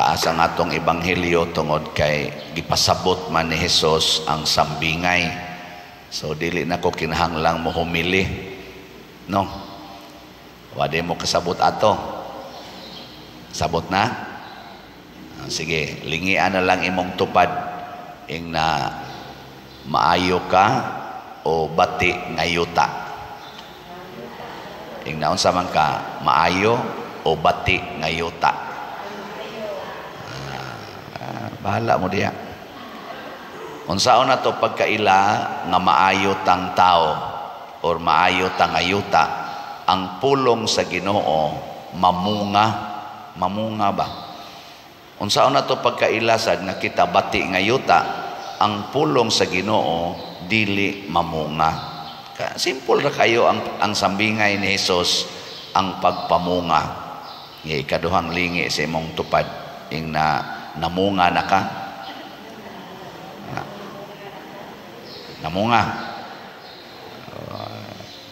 Taas ang atong ebanghelyo tungod kay gipasabot man ni Hesus ang sambingay. So dili na ko kinahanglang mo humili. No? Wade mo kasabot ato. Sabot na? Sige, lingian na lang imong tupad ing na maayo ka o bati nga yuta. Ing naunsa man ka, maayo o bati nga yuta? Bahala mo diya. Unsaon na to pagkaila nga maayo tang tao or maayo tang yuta? Ang pulong sa Ginoo mamunga, mamunga ba? Unsaon na to pagkaila sad nga kita bati nga yuta? Ang pulong sa Ginoo dili mamunga. Simple ra kayo ang sambingay ni Hesus, ang pagpamunga. Nga ikaduhang lingi sa imong tupad ing na namunga na ka. Namunga.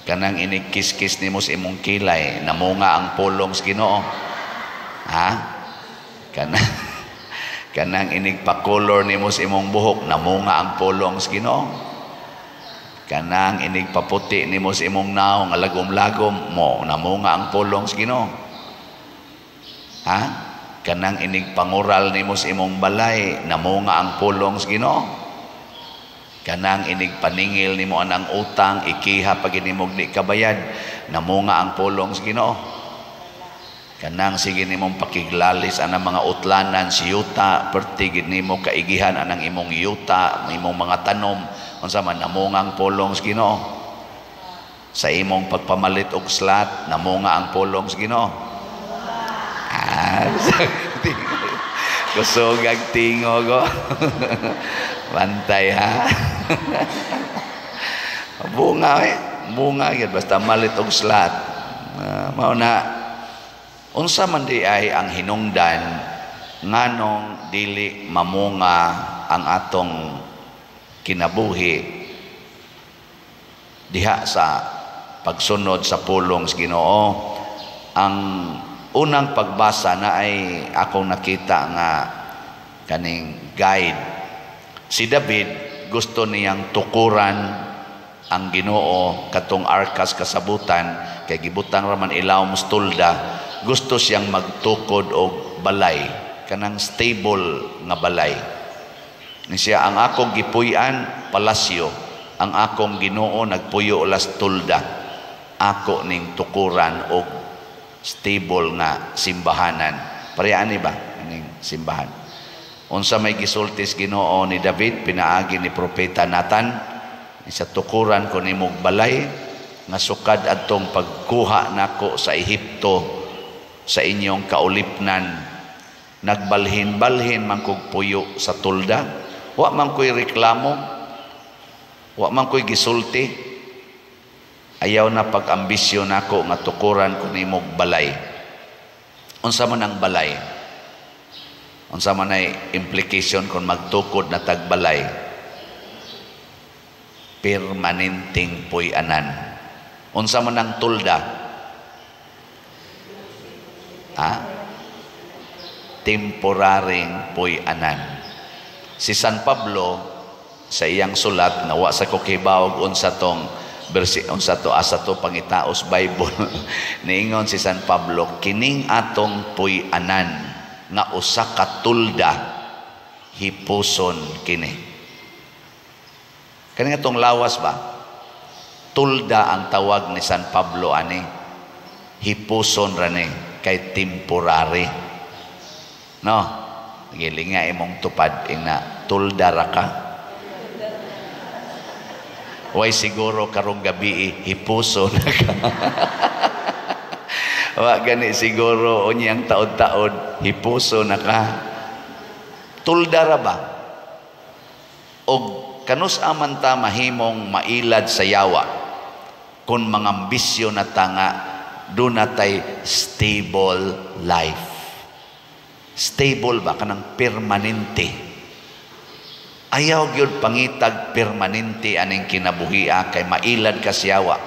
Kanang inikis-kis nimo sa imong kilay, namunga ang pulong sa Ginoo. Ha? Kanang inig pa-color nimo sa imong buhok, namunga ang pulong sa Ginoo. Kanang inig paputi nimo sa imong naong nga lagom-lagom mo, namunga ang pulong sa Ginoo. Ha? Kanang inig pangural nimo sa imong balay, namunga ang pulong sa Ginoo. Kanang inig paningil nimo anang utang, ikiha pag inimog di kabayad, namunga ang pulong sa Ginoo. Kanang sige nimong pakiglalis anang mga utlanan si yuta, perti gid nimo kaigihan anang imong yuta, imong mga tanom, unsa man, namunga ang pulong sa Ginoo. Sa imong pagpamalit og slat, namunga ang pulong sa Ginoo. Kusog ang tingog ko. Bantay ha. Bunga eh. Bunga gyud basta malit og slat. Mao na unsa man di ay ang hinungdan nganong dili mamunga ang atong kinabuhi diha sa pagsunod sa pulong sa Ginoo? Ang unang pagbasa na ay akong nakita nga kaning guide. Si David gusto niyang tukuran ang Ginoo katong arkas kasabutan kay gibutang raman ilawom sa tulda. Gusto siyang magtukod og balay, kanang stable nga balay. Ni siya, ang akong gipuy-an palasyo, ang akong Ginoo nagpuyo las tulda. Ako ning tukuran og stable nga simbahanan. Pareha ni ba ning simbahan? Unsa may gisultis Ginoo ni David pinaagi ni propeta Nathan? Sa tukuran ko nimog balay nga sukad adtong pagkuha nako sa Ehipto sa inyong kaulipnan, nagbalhin-balhin man kog puyo sa tulda. Wa man ko'y reklamo, wa man ko'y gisulti. Ayaw na pag-ambisyon nako nga tukuran ko nimog balay. Unsa man ang balay? Unsa man ay implication kung magtukod na tagbalay? Permanenteng puy-anan. Unsa man ang tulda? Ha? Temporaring puy-anan. Si San Pablo sa iyang sulat nga wa sa ko kibawog unsa tong versi, unsa to, asa to pangitaos Bible, niingon si San Pablo, kining atong puy-anan nga usa ka tulda, hipuson kini. Kani atong lawas ba, tulda ang tawag ni San Pablo ani, hipuson ra ni kay temporary. No, gilinga imong tupad ing na tulda ra ka. Way siguro karong gabi hipuso na ka. Wa gani siguro unyang taod-taod hipuso na ka. Tulda ra ba? Og kanus aman ta mahimong mailad sa yawa kung mangambisyo na ta nga doon natay stable life? Stable ba? Kanang permanente. Ayaw gyud pangitag permanente aning kinabuhia kay mailad ka siyawa.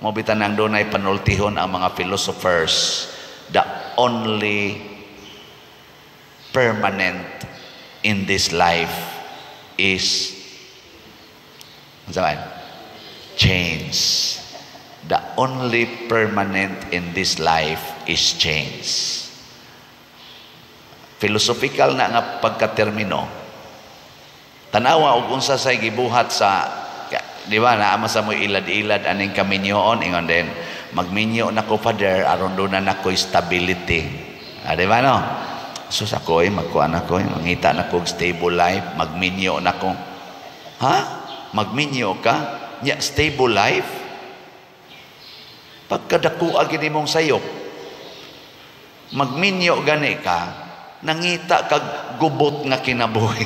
Mo bitan ang dunay panultihon ang mga philosophers, the only permanent in this life is unsa man? Change. The only permanent in this life is change. Philosophical na nga pagkatermino. Tanawa og unsa say gibuhat sa, di ba, naa sa mo ilad-ilad aning kaminyoon, ingon din, "Magminyo na ko, Father, aron duna na ko stability." Ah, di ba, no? So sa ko, magkuan ako, mangita na ko stable life, magminyo na ko. Ha? Magminyo ka? Nya stable life? Pagkadako gini mong sayop, magminyo gani ka, nangita kag gubot nga kinabuhi.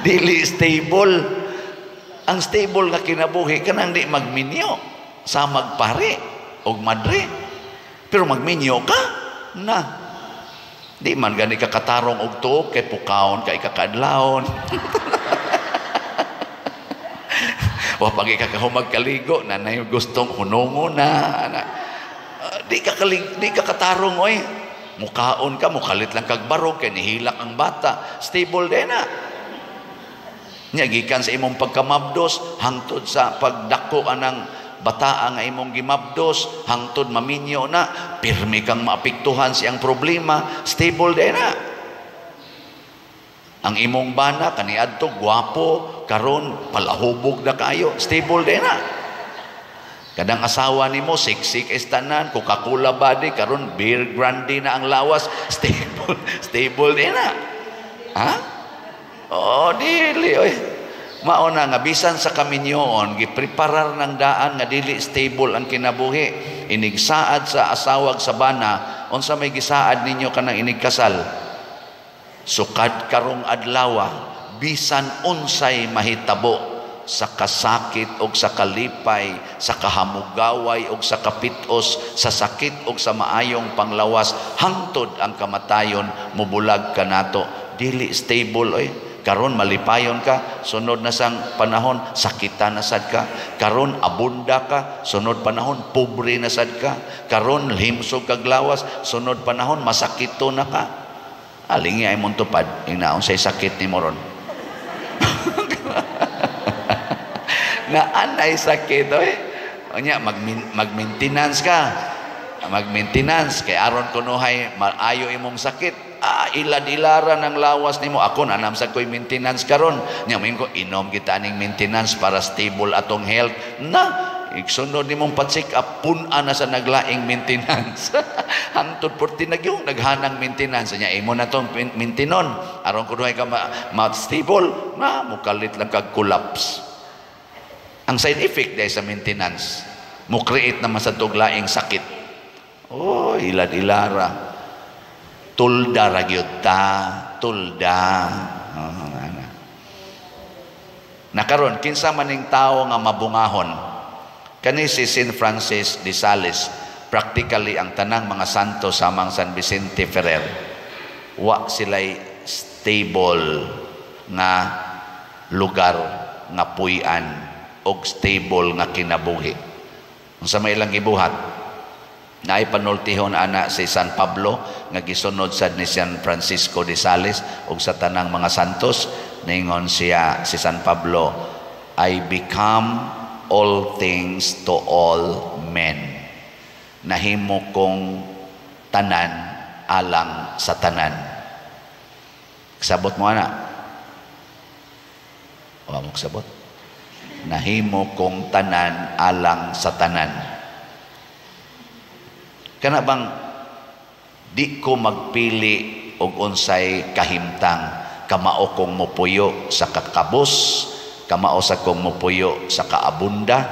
Dili stable. Ang stable nga kinabuhi kanang di magminyo sa magpare og madre. Pero magminyo ka na di man gani ka katarong og tuok kay pukawon ka ikakaadlawon. Wa pag ikakahumag kaligo na nay gustong hunongo na, na. Di ka katarong oy. Mukaon ka, mukalit lang kag barog kay nihilak ang bata. Stable din na. Nya gikan sa imong pagkamabdos hangtod sa pagdako anang bataa nga imong gimabdos hangtod maminyo na, pirmi kang maapektuhan siyang problema. Stable din na. Ang imong bana kaniadto gwapo, karon palahubog na kayo. Stable din na. Kadang asawa nimo siksik istanan, Coca-Cola body, karon beer grande na ang lawas. Stable, stable din na. Ha? Oo, dili oy. Mao na nga bisan sa kaminyoon gipreparar ng daan nga dili stable ang kinabuhi. Inigsaad sa asawag sa bana, unsa may gisaad ninyo kanang inigkasal? Sukad karong adlawa, bisan unsay mahitabo sa kasakit og sa kalipay, sa kahamugaway og sa kapitos, sa sakit og sa maayong panglawas, hangtod ang kamatayon mubulag kanato. Dili stable oy. Karon malipayon ka, sunod na sang panahon sakitan na sad ka. Karon abunda ka, sunod panahon pobre na sad ka. Karon himsog kag lawas, sunod panahon masakito na ka. Alingi ay mong tupad, ingnaon say sakit ni moron. Na anay sakit oy. Unya mag-maintenance ka. Mag-maintenance kay aron kunuhay maayo imong sakit. Ah, ilad-ilaran ang lawas nimo. Ako nanam sa ko'y maintenance karon. Nya moingon ko, inom kita aning maintenance para stable atong health. Na igsunod nimong pa-check up, pun-a na sa naglaing maintenance. Hangtod porti nagyong naghanang maintenance nya, imo na tong maintenon aron kunuhay ka ma-stable na, mukalit lang kag collapse. Ang side effect dahil sa maintenance, mo create naman sa tuglaing sakit. Oh, ilad-ilara. Tulda ra gyud ta, tulda. Oh, ana. Nakaron kinsa man ning tawo nga mabungahon? Kani si Saint Francis de Sales, practically ang tanang mga santo samang San Vicente Ferrer, wa sila'y stable nga lugar nga puy-an og stable nga kinabuhi. Unsa may ilang gibuhat? Naay panultihon ana si San Pablo nga gisunod sad ni San Francisco de Sales ug sa tanang mga santos. Ningon siya si San Pablo, I become all things to all men. Nahimo kong tanan alang sa tanan. Sabot mo ana? Wa mo sabot. Nahimo kong tanan alang sa tanan. Kana bang di ko magpili og unsay kahimtang, kamao kong mopuyo sa kakabos, kamao sa kong mopuyo sa kaabunda,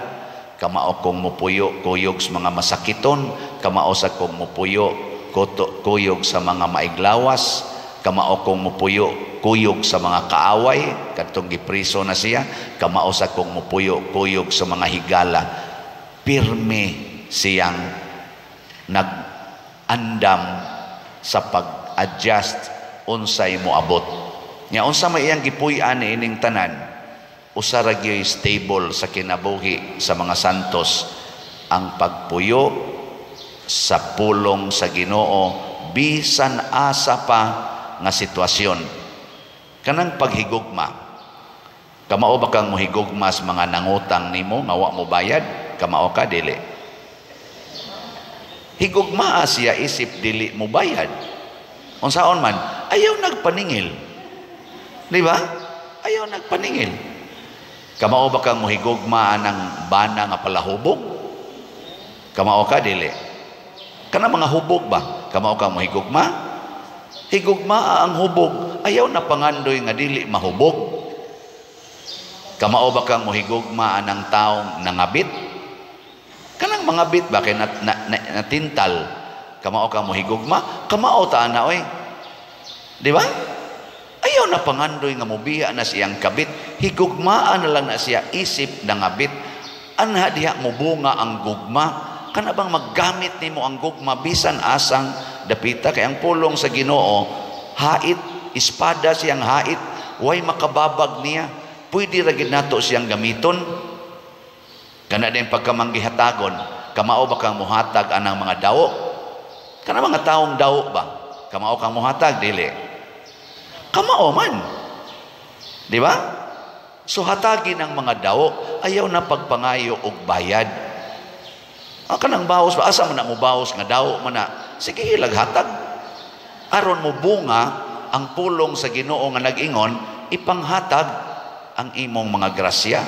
kamao kong mopuyo kuyog sa mga masakiton, kamao sa kong mopuyo kuyog sa mga maiglawas, kamao kong mopuyo kuyog sa mga kaaway kadtong gipriso na siya, kamao sa kong mopuyo kuyog sa mga higala. Pirmi siyang nag-andam sa pag-adjust unsay moabot. Nya unsa may iyang gipuy-an ining tanan, usa ra gyud stable sa kinabuhi sa mga santos ang pagpuyo sa pulong sa Ginoo bisan asa pa nga sitwasyon. Kanang paghigugma, kamao ba kang mohigugma sa mga nangutang nimo nga wa mo bayad? Kamao ka dili? Higugmaa siya isip dili mo bayad. Unsaon man, ayaw nagpaningil. Di ba? Ayaw nagpaningil. Kamao ba kang mohigugma anang bana nga palahubog? Kamao ka dili? Kana mga hubog ba? Kamao kang mohigugma? Higugmaa ang hubog. Ayaw na pangandoy nga dili mahubog. Kamao ba kang mohigugma anang taong nangabit? Kanang mga bit ba kay natintal? Kamao kang mohigugma? Kamao ta ana oy. Di ba? Ayaw na pangandoy nga mobiya na siyang kabit. Higugmaan na lang na siya isip nangabit. Anha diha mobunga ang gugma. Kana bang maggamit nimo ang gugma bisan asang dapita, kay ang pulong sa Ginoo hait, espada siyang hait, way makababag niya. Pwede ra gid nato siyang gamiton. Kana din pagkamanggihatagon, kamao ba kang muhatag anang mga dawo? Kana mga taong dawo ba? Kamao kang muhatag dili? Kamao man. Di ba? So hatagin ang mga dawo, ayaw na pagpangayo og bayad. Ah, kanang bawas ba? Asa man na mo bawas nga dawo man na? Sige, hatag. Aron mo bunga ang pulong sa Ginoo nga nag-ingon, ipanghatag ang imong mga grasya.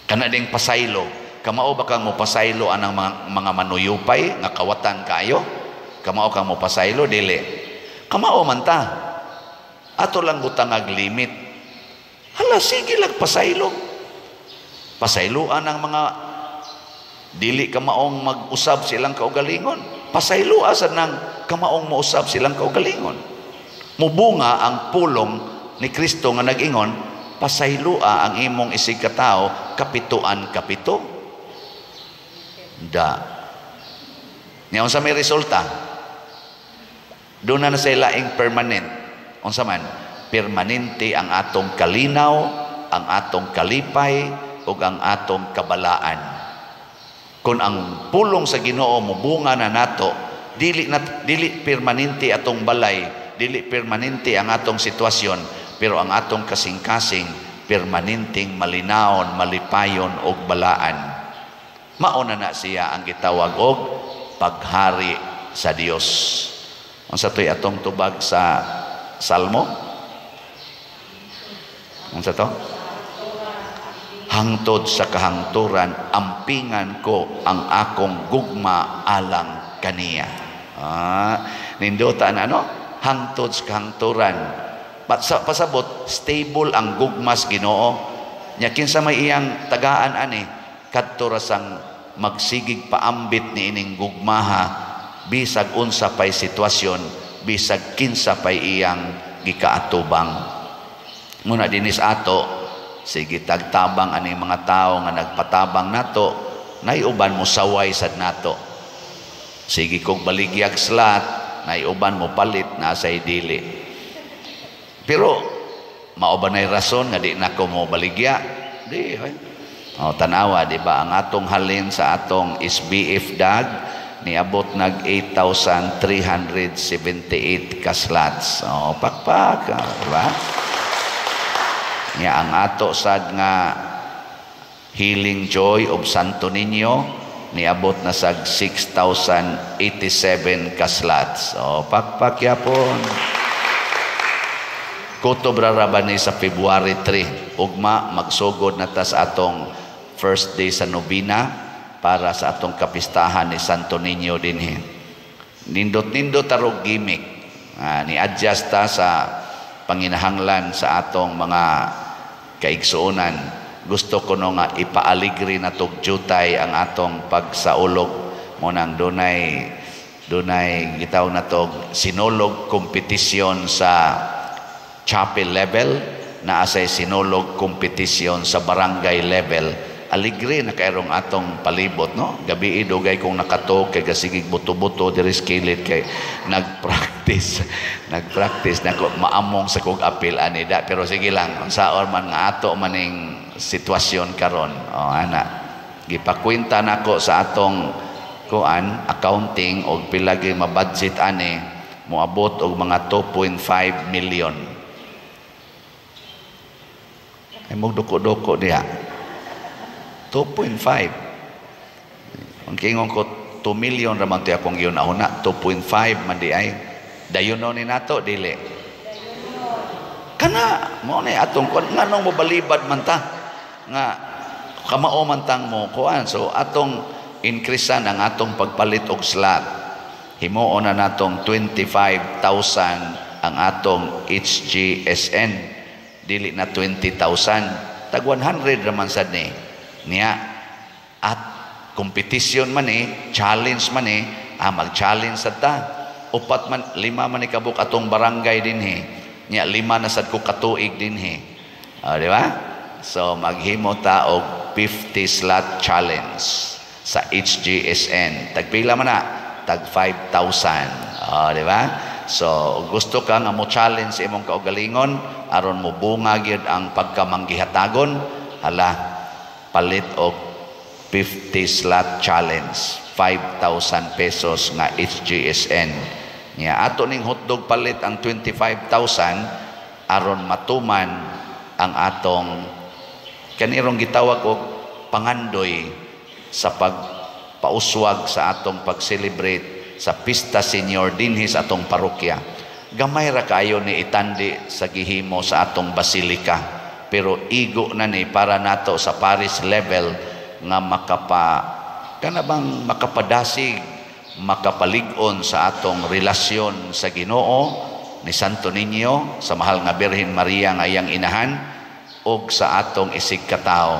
Kana ding pasaylo, kamao ba kang mopasaylo anang mga manuyupay nga kawatan kayo? Kamao kang mopasaylo dili? Kamao man ta. Ato lang butangag limit. Hala, sige lang pasaylo. Pasayloan ang mga dili kamaong mag-usab silang kaugalingon. Pasayloa sa nang kamaong mousab silang kaugalingon. Mubunga ang pulong ni Kristo nga nag-ingon, pasayloa ang imong isig katao kapituan kapito. Da. Nya unsa may resulta? Doon na sa laing permanent. Unsa man? Permanente ang atong kalinaw, ang atong kalipay, ug ang atong kabalaan. Kung ang pulong sa Ginoo mobunga na nato, dili permanente atong balay, dili permanente ang atong sitwasyon, pero ang atong kasing-kasing permanenteng malinawon, malipayon og balaan. Mauna na siya ang gitawag og paghari sa Dios. Unsa to'y atong tubag sa Salmo? Unsa to? Hangtod sa kahangturan, ampingan ko ang akong gugma alang kaniya. Ah, nindota na ano? Hangtod sa kahangturan. Pasabot, stable ang gugmas Ginoo. Nya kinsa may iyang tagaan ani, kadto ra sang magsigig paambit ni ining gugmaha, bisag unsa pay sitwasyon, bisag kinsa pay iyang gikaatubang. Muna dinis ato, sige tagtabang ani mga tao nga nagpatabang nato, naiuban mo saway sad nato. Sige kog baligyag slot, naiuban mo palit na say dili. Pero mao ba nay rason nga di na ko mo baligya? Di ay. O, tanawa, di ba ang atong halin sa atong SBF dag niabot nag 8,378 ka slots. O, pakpak, di ba? Nya ang ato sad nga Healing Joy of Santo Niño niabot na sag 6,087 ka slots. O, pakpak yapon. Kutob ra ba ni sa February 3. Ugma magsugod na ta sa atong first day sa nobena para sa atong kapistahan ni Santo Niño dinhi. Nindot-nindot tarog gimmick. Ah, ni-adjust ta sa panginahanglan sa atong mga kaigsuonan. Gusto ko no nga ipaaligri na tog jutay ang atong pagsaulog. Mo nang dunay gitaw na tog sinulog competition sa chapel level, naa say sinulog competition sa barangay level. Aligre na kayrong atong palibot, no? Gabi dugay kong nakatuog kay gasigig buto-buto diri sa kilid kay nagpractice. Nagpractice na ko maamong sa kog apil ani da, pero sige lang, unsaon man nga ato maning sitwasyon karon. O ana, gipakwenta nako sa atong kuan accounting og pila gyud mabudget ani. Moabot og mga 2.5 million. Ay, magduko-duko diha. 2.5. Ang kingon ko, 2 million raman to akong gihuna-huna, 2.5 man di ay. Dayon ni nato, dili. Kana mo ni atong kuan, nganong mobalibad man ta nga kamao man tang mo kuan? So atong increasean ang atong pagpalit og slot. Himuon na natong 25,000 ang atong HGSN, dili na 20,000. Tag 100 raman sad ni niya at competition man eh, challenge man eh. Ah, mag-challenge sad ta. Upat man, lima man ni kabuk atong barangay dinhi nya, 5 na sad ko katuig dinhi. Ah, di ba? So maghimo ta og 50 slot challenge sa HGSN. Tagpila man na? Tag 5,000. Ah, di ba? So gusto ka nga mo challenge imong kaugalingon aron mo bunga gyud ang pagkamanggihatagon, hala, palit og 50 slot challenge, 5,000 pesos nga HGSN. Nya ato ning hotdog palit ang 25,000 aron matuman ang atong kanirong gitawag og pangandoy sa pagpauswag sa atong pag-celebrate sa Pista Senior dinhi sa atong parokya. Gamay ra kayo ni itandi sa gihimo sa atong basilika, pero igo na ni para nato sa parish level nga makapa kana bang makapadasig, makapalig-on sa atong relasyon sa Ginoo, ni Santo Niño, sa mahal nga Birhen Maria nga iyang inahan, ug sa atong isig katawo.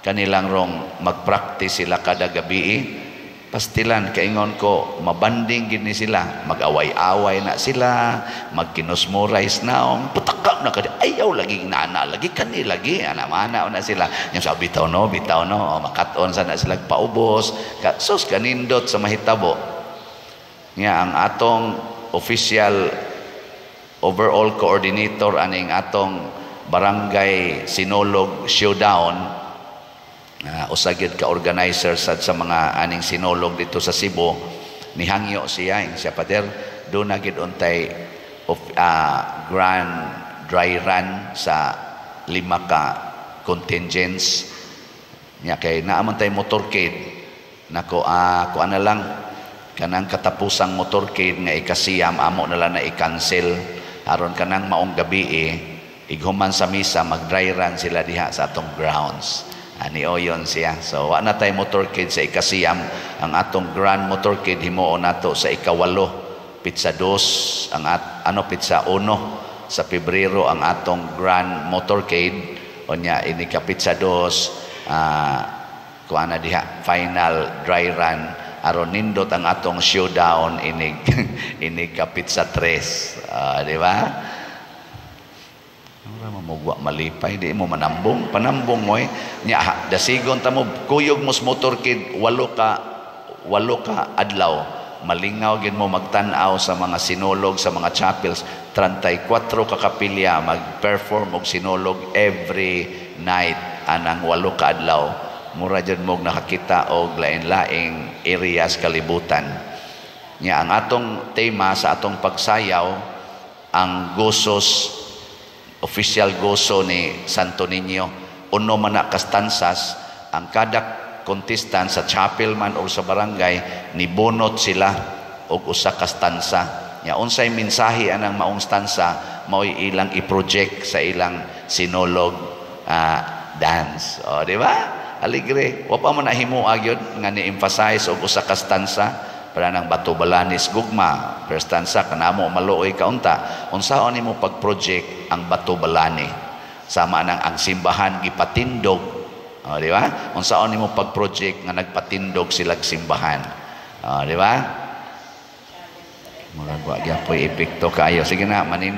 Kanilang rong magpractice sila kada gabi. Pastilan, kaingon ko, mabanding gid ni sila, mag-away-away na sila, magkinusmurais na, putakap na kadi, ayaw lagi nana, lagi kani lagi, ana mana na sila. Yung sabi, bitaw no, bitaw no, makat-on sa na sila paubos, ka, sus, kanindot sa mahitabo. Nga ang atong official overall coordinator aning atong barangay Sinulog Showdown, usa gyud ka organizer sad sa mga aning sinulog dito sa Cebu, nihangyo siya, ing siya, "Pader, do na gid untay of grand dry run sa lima ka contingents." Nya kay naa man tay motorcade nako, kuan na lang, kanang katapusang motorcade nga 9, amo na lang na i-cancel aron kanang maong gabi eh, ighuman sa misa, mag dry run sila diha sa atong grounds. Ani oyon siya. So wa na tay motorcade sa 9. Ang atong grand motorcade himuon nato sa 8, pitsa 2 ang at, ano, pitsa 1 sa Pebrero ang atong grand motorcade. Unya ini ka pitsa 2, kuan na diha, final dry run aron nindot ang atong showdown inig inig ka pitsa 3. Di ba? Ora mamugwa malipay, di mo manambong, panambong mo eh. Nya dasigon ta mo, kuyog mo sa motorcade 8 ka adlaw. Malingaw gid mo magtan-aw sa mga sinulog sa mga chapels. 34 ka kapilya mag-perform og sinulog every night anang 8 ka adlaw. Mura jud mo nakakita og lain-laing areas kalibutan. Nya ang atong tema sa atong pagsayaw, ang gosos, official goso ni Santo Niño. Uno man na ka stanzas. Ang kada contestant sa chapel man o sa barangay, nibunot sila og usa ka stanza. Nya unsay mensahe anang maong stanza, mao'y ilang i-project sa ilang sinulog dance. O, di ba? Aligre. Wa pa man nahimoa gyud nga ni-emphasize og usa ka stanza para ng Bato Balanis Gugma. First stanza kanamo maluoy kaunta, unsaon nimo pag-project ang Bato Balani? Sama nang ang simbahan gipatindog. O, di ba? Unsaon nimo pag-project nga nagpatindog silag simbahan? O, di ba? Murag wa gyapoy epekto kaayo. Sige na, manin.